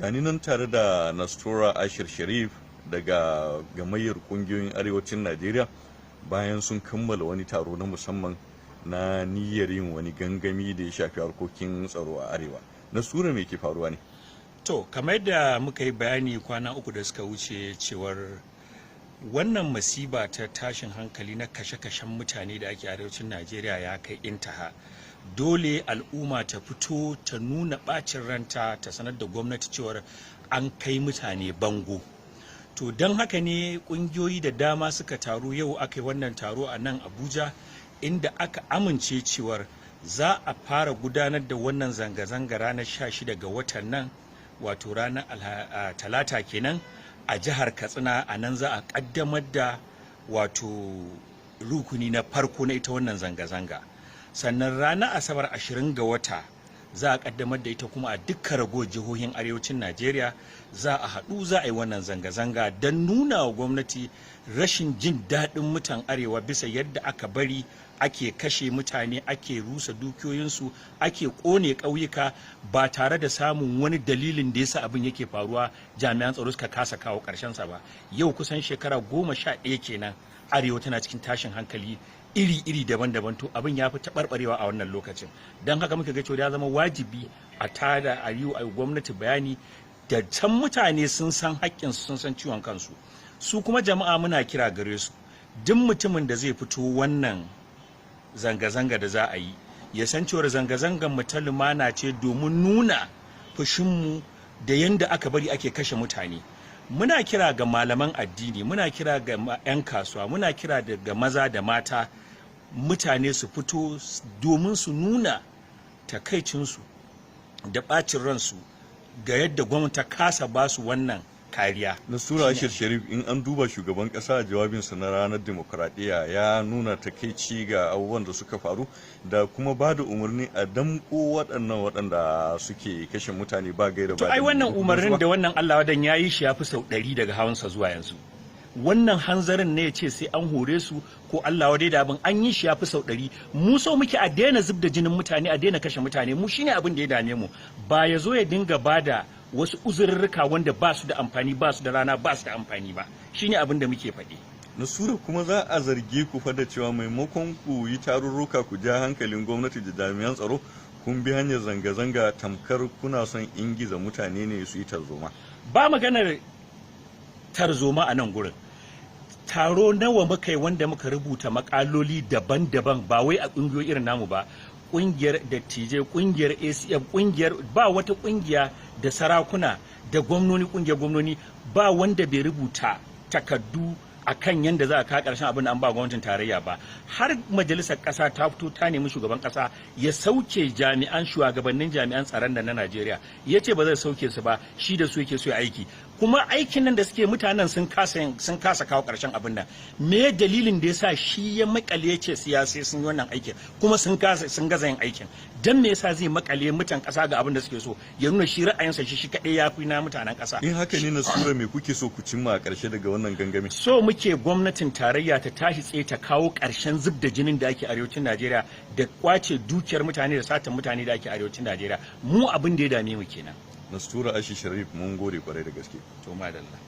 Gani nan tare da Nastura Ashir Sharif daga gamayyar kungiyoyin arewacin Najeriya bayan sun kammala wani taro na musamman na niyyar yin wani gangami da ya shafi harkokin tsaro a arewa. Nastura, me ke faruwa ne? To, kamar yadda muka yi bayani kwana 3 da suka wuce cewar wannan masiba ta tashin hankali na kashe-kashen mutane da ake arewacin Najeriya ya kai intaha. Dole al'umma ta fito ta nuna bacin ranta, ta sanar da gwamnati cewar an kai mutane bango. To, don haka ne kungiyoyi da dama suka taru yau aka yi wannan taro a nan Abuja, inda aka amince cewar za a fara gudanar da wannan zanga-zanga ranar 16 ga watan nan, wato ranar Talata kenan, a jihar Katsina. A nan za a kaddamar da wato rukuni na farko na ita wannan zanga-zanga. Sannan ranar Asabar 20 ga wata za a kaddamar da ita kuma a dukkan ragowar jihohin arewacin Najeriya. Za a haɗu za a yi wannan zanga-zanga don nuna wa gwamnati rashin jin daɗin mutan arewa bisa yadda aka bari ake kashe mutane, ake rusa dukiyoyinsu, ake ƙone ƙauyuka ba tare da samun wani dalilin da yasa abin yake faruwa jami'an tsaro suka kasa kawo sa ba. Yau kusan shekara 11 kenan arewa tana cikin tashin hankali iri-iri daban-daban. To, abin ya fi taɓarɓarewa a wannan lokacin. Don haka muka ga cewa ya zama wajibi a tada a yi wa gwamnati bayani da can mutane sun san haƙƙinsu, sun san ciwon kansu. Su kuma jama'a muna kira gare su, duk mutumin da zai fito wannan zanga-zanga da za a yi, ya san cewar zanga-zangan mu ta lumana ce domin nuna fushinmu da yanda aka bari ake kashe mutane. Muna kira ga malaman addini, muna kira ga 'yan kasuwa, muna kira ga maza da mata, mutane su fito domin su nuna takaicinsu da ɓacin ransu ga yadda gwamnati ta kasa ba su wannan kariya. Nastura Ashir Sharif, in an duba shugaban kasa a jawabinsa na ranar dimokuraɗiyya ya nuna takaici ga abubuwan da suka faru da kuma ba da umarni a damƙo waɗannan waɗanda suke kashe mutane ba gaira ba. To, ai wannan umarnin da wannan Allah wadan ya yi shi ya fi sau 100 daga hawansa zuwa yanzu. Wannan hanzarin ne ya ce sai an hore su ko Allah wadai da abin, an yi shi ya fi sau 100. Mu so muke a daina zub da jinin mutane, a daina kashe mutane. Mu shine abin da ya dame mu, ba ya zo ya dinga bada wasu uzurrurruka wanda ba su da amfani, ba su da rana, ba su da amfani ba. Shine abin da muke faɗi. Nasura, kuma za a zarge ku fa da cewa maimakon ku yi tarurruka ku ja hankalin gwamnati da jami'an tsaro, kun bi hanyar zanga-zanga, tamkar kuna son ingiza mutane ne su yi tarzoma. Ba maganar tarzoma a nan gurin. Taro nawa muka yi wanda muka rubuta makaloli daban-daban, ba wai a ƙungiyoyi irin namu ba, ƙungiyar dattijai, ƙungiyar ACF, ƙungiyar ba wata ƙungiya da sarakuna da gwamnoni, ƙungiyar gwamnoni, ba wanda bai rubuta takardu a kan yadda za a kawo ƙarshen abin da an ba gwamnatin tarayya ba. Har majalisar ƙasa ta fito ta nemi shugaban ƙasa ya sauke jami'an shugabannin jami'an tsaron da na Najeriya. Ya ce ba zai sauke su ba, shi da su yake so ya aiki, kuma aikin nan da suke mutanen sun kasa kawo ƙarshen abin nan. Me dalilin da yasa shi ya makale ya ce siyasa sun yi wannan aikin kuma sun kasa, sun gaza yin aikin? Dan me yasa zai makale mutan ƙasa ga abin da suke so, ya nuna shi ra'ayinsa shi kaɗai ya fi na mutanen ƙasa? In haka ne, Nasura, me kuke so ku cimma a ƙarshe daga wannan gangami? So muke gwamnatin tarayya ta tashi tsaye ta kawo ƙarshen zub da jinin da ake arewacin Najeriya da kwace dukiyar mutane da satan mutane da ake arewacin Najeriya. Mu abin da ya dame mu kenan. Nastura Ashi Sharif, mun gode kwarai da gaske. To, madalla.